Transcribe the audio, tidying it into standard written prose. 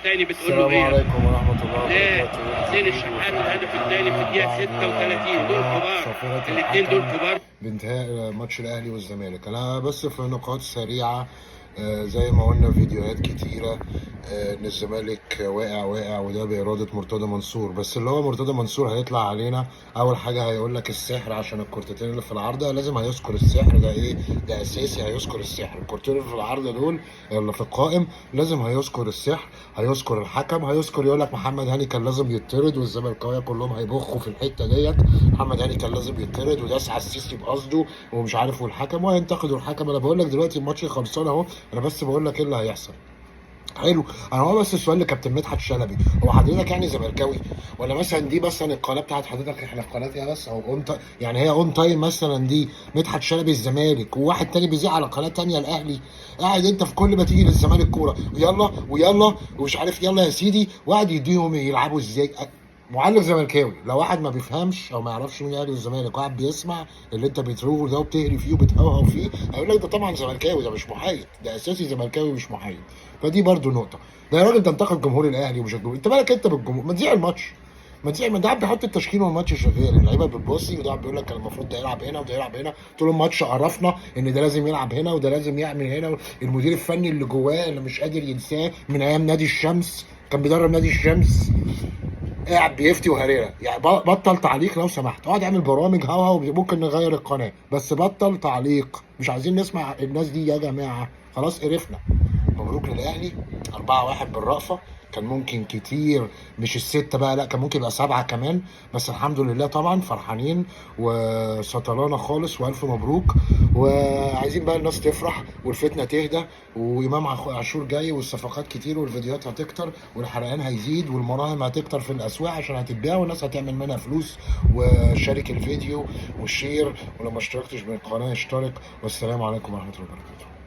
تاني بتقول له السلام ايه؟ عليكم ورحمة الله لا، وبركاته. حسين الشحات الهدف الثاني في الدقيقة بعد 36. دول طلوع كبار، صافرة الاثنين دول الحكم كبار. بانتهاء ماتش الأهلي والزمالك، أنا بس في نقاط سريعة. زي ما قلنا فيديوهات كتيرة، إن الزمالك واقع واقع، وده بإرادة مرتضى منصور. بس اللي هو مرتضى منصور هيطلع علينا أول حاجة هيقول لك السحر، عشان الكورتين اللي في العارضة لازم هيذكر السحر ده. إيه ده؟ أساسي هيذكر السحر، الكورتين اللي في العارضة دول اللي في القائم لازم هيذكر السحر، هيذكر الحكم، هيذكر يقول لك محمد هاني كان لازم يطرد، والزملكاويه كلهم هيبخوا في الحتة ديت. محمد هاني كان لازم يطرد، وداس على السيسي بقصده ومش عارف، والحكم، وهينتقدوا الحكم. انا بقول لك دلوقتي الماتش خلصان اهو، انا بس بقول لك ايه اللي هيحصل. حلو. انا هو بس السؤال لكابتن مدحت شلبي، هو حضرتك يعني زملكاوي ولا مثلا دي مثلا القناة بتاعت حضرتك؟ احنا في قناة ايه بس؟ او اون يعني هي اون تايم مثلا دي مدحت شلبي الزمالك، وواحد تاني بيذيع على قناة تانية الاهلي. قاعد انت في كل ما تيجي للزمالك كورة يلا ويلا ومش عارف يلا يا سيدي، وقعد يديهم يلعبوا ازاي. معلق زملكاوي لو واحد ما بيفهمش او ما يعرفش مين الاهلي والزمالك وقاعد بيسمع اللي انت بتروه ده وبتهري فيه وبتهوهو فيه، هيقول لك ده طبعا زملكاوي، ده مش محايد، ده اساسي زملكاوي مش محايد. فدي برضو نقطة. ده يا راجل تنتقد جمهور الاهلي ومش الجمهور، انت مالك انت بالجمهور؟ ما تذيع الماتش، ما تذيع، ما ده قاعد بيحط التشكيل والماتش شغال، اللعيبة بتباصي، وده قاعد بيقول لك كان المفروض ده يلعب هنا وده يلعب هنا. طول الماتش عرفنا ان ده لازم يلعب هنا وده لازم يعمل هنا. المدير الفني اللي جواه اللي مش قادر ينساه من ايام نادي الشمس، كان بيدرب نادي الشمس، قاعد بيفتي وهريرة. يعني بطل تعليق لو سمحت، اقعد اعمل برامج هوا وممكن نغير القناة، بس بطل تعليق، مش عايزين نسمع الناس دي يا جماعة، خلاص قرفنا. مبروك للاهلي 4-1 بالرأفة، كان ممكن كتير، مش الستة بقى، لا كان ممكن يبقى 7 كمان، بس الحمد لله طبعا فرحانين وسطلانة خالص، والف مبروك. وعايزين بقى الناس تفرح والفتنة تهدى، وامام عاشور جاي، والصفقات كتير، والفيديوهات هتكتر، والحرقان هيزيد، والمراهم هتكتر في الاسواق عشان هتتباع والناس هتعمل منها فلوس. وشارك الفيديو وشير، ولو ما اشتركتش بالقناة اشترك، والسلام عليكم ورحمة الله وبركاته.